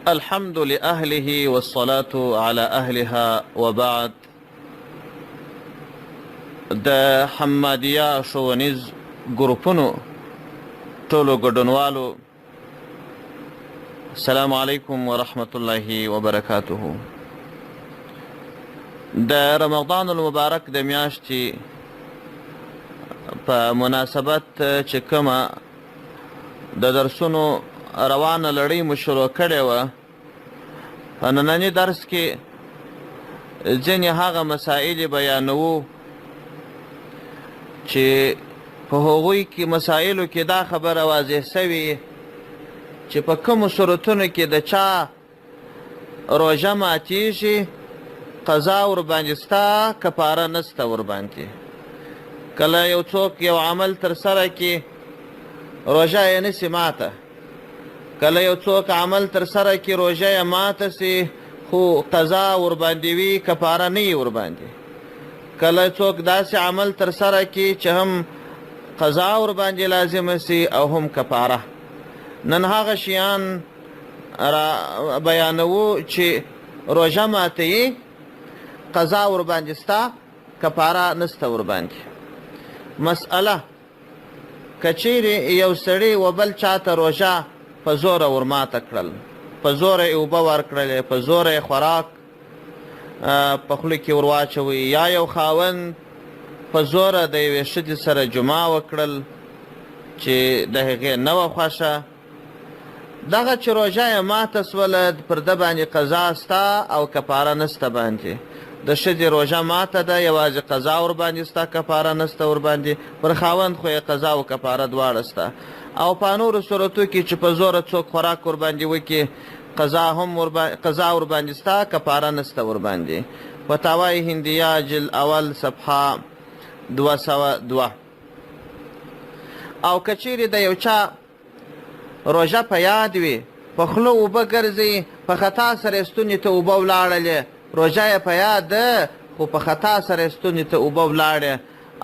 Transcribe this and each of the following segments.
الحمد لأهله والصلاة على أهلها وبعد. د حمادیه ښوونیز ګروپونو ټولو ګډونوالو السلام علیکم ورحمت الله وبرکاته. د رمضان المبارک د میاشتې په مناسبت چې کومه د درسونو روانه لړۍ مو شروع کړې وه، په ننني درس کې ځینې هغه مسایل بیانوو چې په هغوی کې مسایلو کې دا خبره واضح سوې چې په کومو صورتونو کې د چا روژه ماتیږي، قضا ورباندې سته، کفاره نسته ورباندې. کله یو څوک یو عمل ترسره کړي، روژه یې نسي ماته. کله یو څوک عمل ترسره کړي، روژه یې ماته سي، خو قضا ورباندې وي، کفاره نه وي ورباندې. کله څوک داسې عمل ترسره کړي چې هم قضا ورباندې لازمه سي او هم کفاره. نن هغه شیان را بیانوو چې روژه ماتوي، قضا ورباندې سته، کفاره نسته ورباندې. مسئله: که چیرې یو سړي و بل چاته روژه په زوره ورماته کړل، په زوره یې اوبه ورکړلې، په زوره یې خوراک په خوله کې ورواچوي، یا یو خاوند په زوره د یوې ښځې سره جماع وکړل چې د هغې نه وه خوښه، دغه چې روژه یې ماته سوله، پر ده باندې قضا سته او کفاره نسته باندې. د ښځې روژه ماته ده، یوازې قضا ورباندې سته، کفاره نسته ورباندې. پر خاوند خو یې قضا او کفاره دواړه سته. او په نورو صورتو کې چې په زوره څوک خوراک ورباندې وکړي، قضا ورباندې سته، کفاره نسته ورباندې. فتاوی هندیه جلد اول صفحه 202. او که چیرې د یو چا روژه په یاد وي، په خوله اوبه ګرځي، په خطا سره یې ستوني ته اوبه ولاړلې، روژه یې په یاد ده خو په خطا سره یې ستوني ته اوبه ولاړې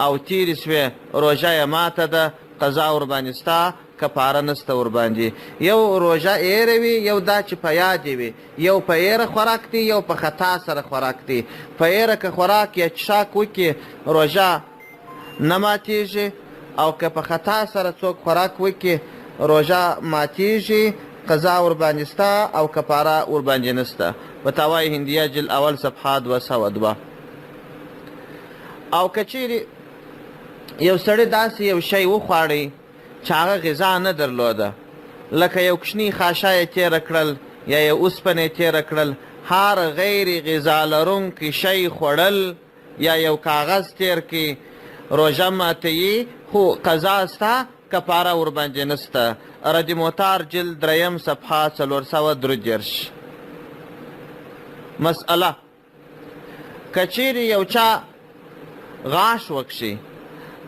او تېرې سوې، روژه یې ماته ده، قضا ورباندې سته، کفاره نسته ورباندې. یو روژه ایره وي، یو دا چې په یاد یې وي. یو په ایره خوراک دی، یو په خطا سره خوراک دی. په ایره که خوراک یا څښاک وکړي، روژه نه ماتیږي، او که په خطا سره څوک خوراک وکړي، روژه ماتیږي، قضا ورباندې سته او کفاره ورباندې نسته. فتاوی هندیه جلد اول صفحه 202. او که چیرې یو سړی داسې یو شی وخواړي چې هغه غذا نه درلوده، لکه یو کوچنی خاشه یې تېره کړل یا یو اوسپنه یې تېره کړل، هر غیر غذا لرونکی شی خوړل یا یو کاغذ تېر کړي، روژه ماتوي، خو قضا سته، کفاره ورباندې نسته. رد موتار جلد دریم صفحه 433. مسئله: که چیرې یو چا غاښ وکښي،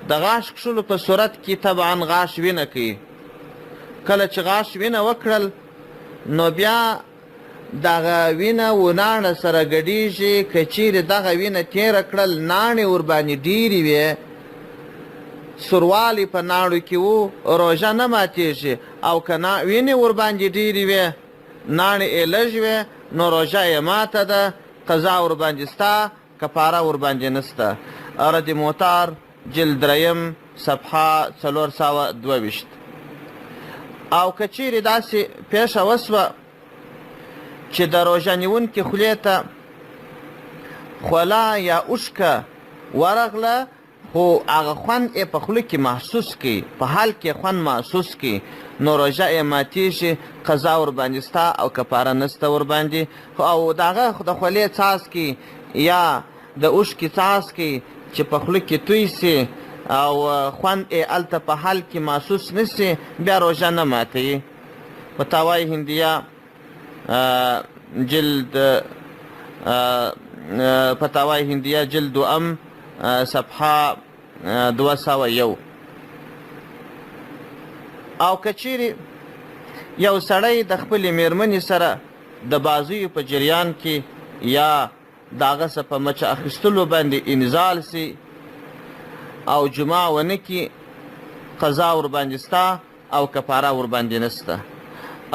د غاښ کښلو په صورت کې طبعا غاښ وینه کوي. کله چې غاښ وینه وکړل، نو بیا دغه وینه و ناڼه سره ګډیږي. که چیرې دغه وینه تېره کړل، ناڼې ورباندې ډېرې وې، سوروالی په ناړو کې وو، روژه نه ماتیږي. او که وینې ورباندې ډېرې وې، ناڼې یې لږ وې، نو روژه یې ماته ده، قضا ورباندې سته، کفاره ورباندې نسته. رد موتار جلد دریم صفحه 422. او که چیرې داسې پېښه وسوه چې د روژه نیونکي خولې ته خوله یا اوښکه ورغله، خو هغه خوند یې په خوله کې محسوس کړي، په حال کې خوند محسوس کړي، نو روژه یې ماتیږي، قضا ورباندې سته او کفاره نسته ورباندې. او د هغه د خولې څاڅکي یا د اوښکې څاڅکي چې په خوله کې توی سي او خوند یې هلته په حال کې محسوس نه سي، بیا روژه نه ماتوي. فتاوی هندیه جلد فتاوی هندیه جلد دوم صفحه 201. او که چیرې یو سړی د خپلې میرمنې سره د بازیو په جریان کې یا د هغه څه په مچ اخیستلو باندې انزال سي او جماع ونه کړي، قضا ورباندې سته او کفاره ورباندې نسته.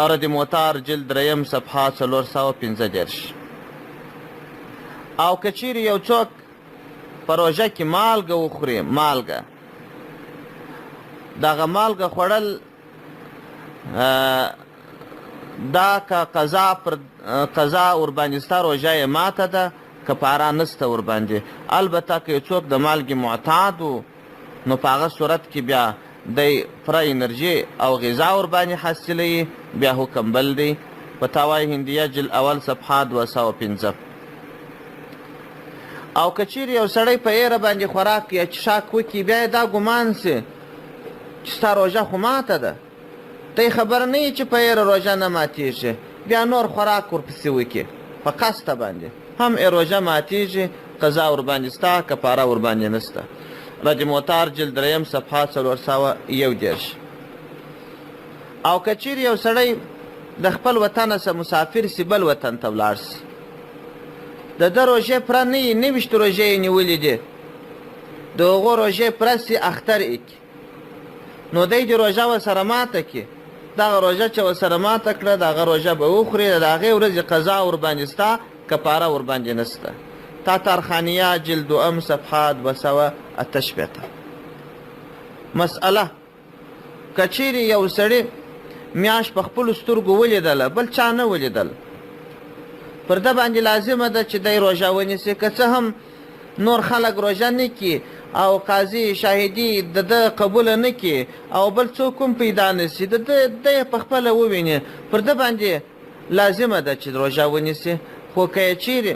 رد موتار جلد دریم صفحه 435. او که چیرې یو څوک په روژه کې مالګه وخوري، مالګه، دغه مالګه خوړل دا که قضا پر قضا ورباندې سته، روژه یې ماته ده، کفاره نسته ورباندې. البته که یو څوک د مالګې معتاد و، نو په هغه صورت کې بیا دی پوره انرژي او غذا ورباندې حاصلوي، بیا حکم بل دی. فتاوی هندیه جلد اول صفحه 205. او که چیرې یو سړی په ایره باندې خوراک یا څښاک وکړي، بیا یې دا ګمان سي چې ستا روژه خو ماته ده، ته یې خبر نه یې چې په ایره روژه نه ماتېږي، بیا نور خوراک ورپسې وکړي په قصده باندې، هم یې روژه ماتېږي، قضا ورباندې سته، کفاره ورباندې نسته. رد موتار جلد دریم صفحه 431. او که چیرې یو سړی د خپل وطن څخه مسافر سي، بل وطن ته ولاړ سي، د ده روژې پوره نه وي، 29 روژې یې نیولې دي، د هغو روژې پوره سي، اختر یې کړي، نو دی دې روژه ورسره ماته کړي. دغه روژه چې ورسره ماته کړه، دغه روژه به وخوري، د هغې ورځې قضا ورباندې سته، کفاره ورباندې نسته. تاتارخانیه جلد دوم صفحه 268. مسئله: که چیرې یو سړي میاشت په خپلو سترګو ولیدله، بل چا نه ولیدل، پر ده باندې لازمه ده چې دی روژه ونیسي، که څه هم نور خلک روژه نه کړي او قاضي شاهدي د ده قبوله نه کړي او بل څوک هم پیدا نه سي، د ده دی په خپله وویني، پر ده باندې لازمه ده چې روژه ونیسي. خو که یې چیرې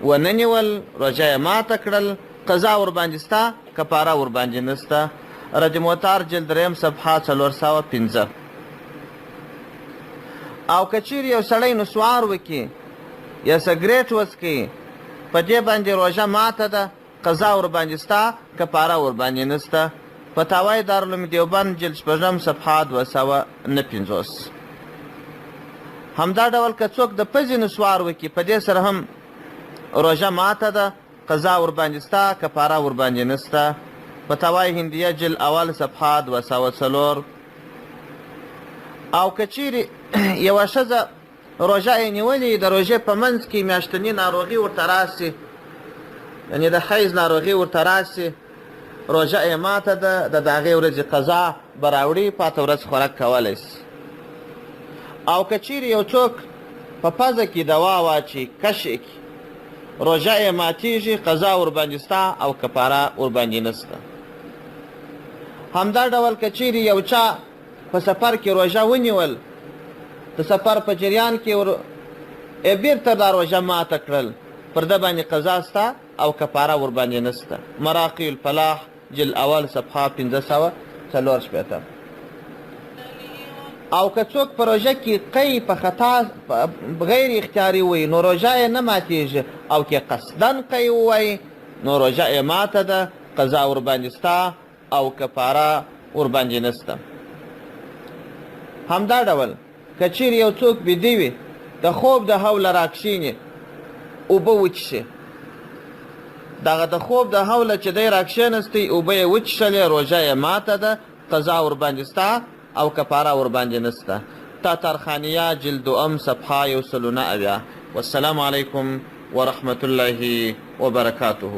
ونه نیول، روژه یې ماته کړل، قضا ورباندې سته، کفاره ورباندې نسته. رد موتار جلد دریم صفحه 405. او که چیرې یو سړی نسوار وکړي یا سګریټ وڅکي، په دې باندې روژه ماته ده، قضا ورباندې سته، کفاره ورباندې نسته. فتاوی دارالعلوم دیوبند جلد شپږم صفحه 259. همدا ډول که څوک د پزې نسوار وکړي، په دې سره هم روژه ماته ده، قضا ورباندې سته، کفاره ورباندې نسته. فتاوی هندیه جلد اول صفحه 204. او که چیرې یوه ښځه روژه یې نیولې، د روژې په منځ کې میاشتني ناروغي ورته راسي، یعنې د حیض ناروغي ورته راسي، روژه یې ماته ده، د هغې ورځې قضا به راوړي، پاته ورځ خوراک کولی سي. او که چیرې یو څوک په پزه کې دوا واچي، کش یې کړي، روژه یې ماتېږي، قضا ورباندې سته او کفاره ورباندې نسته. همدا ډول که چیرې یو چا په سفر کې روژه ونیول، د سفر په جریان کې یې بیرته دا روژه ماته کړل، پر ده باندې قضا سته او کفاره ورباندې نسته. مراقي الفلاح جلد اول صفحه 564. او که څوک په روژه کې قی په خطا غیر اختیاري وایي، نو روژه یې نه ماتېږي، او که قصداً قی ووایي، نو روژه یې ماته ده، قضا ورباندې سته او کفاره ورباندې نسته. همدا ډول که چیرې یو څوک بیده وي، د خوب د حوله راکښېني، اوبه وڅښي، دغه د خوب د حوله چې دی راکښېنستی، اوبه یې وڅښلې، روژه یې ماته ده، قضا ورباندې سته او کفاره ورباندې نسته. تاتارخانیه جلد دوم صفحه 179. والسلام علیکم ورحمة الله وبرکاته.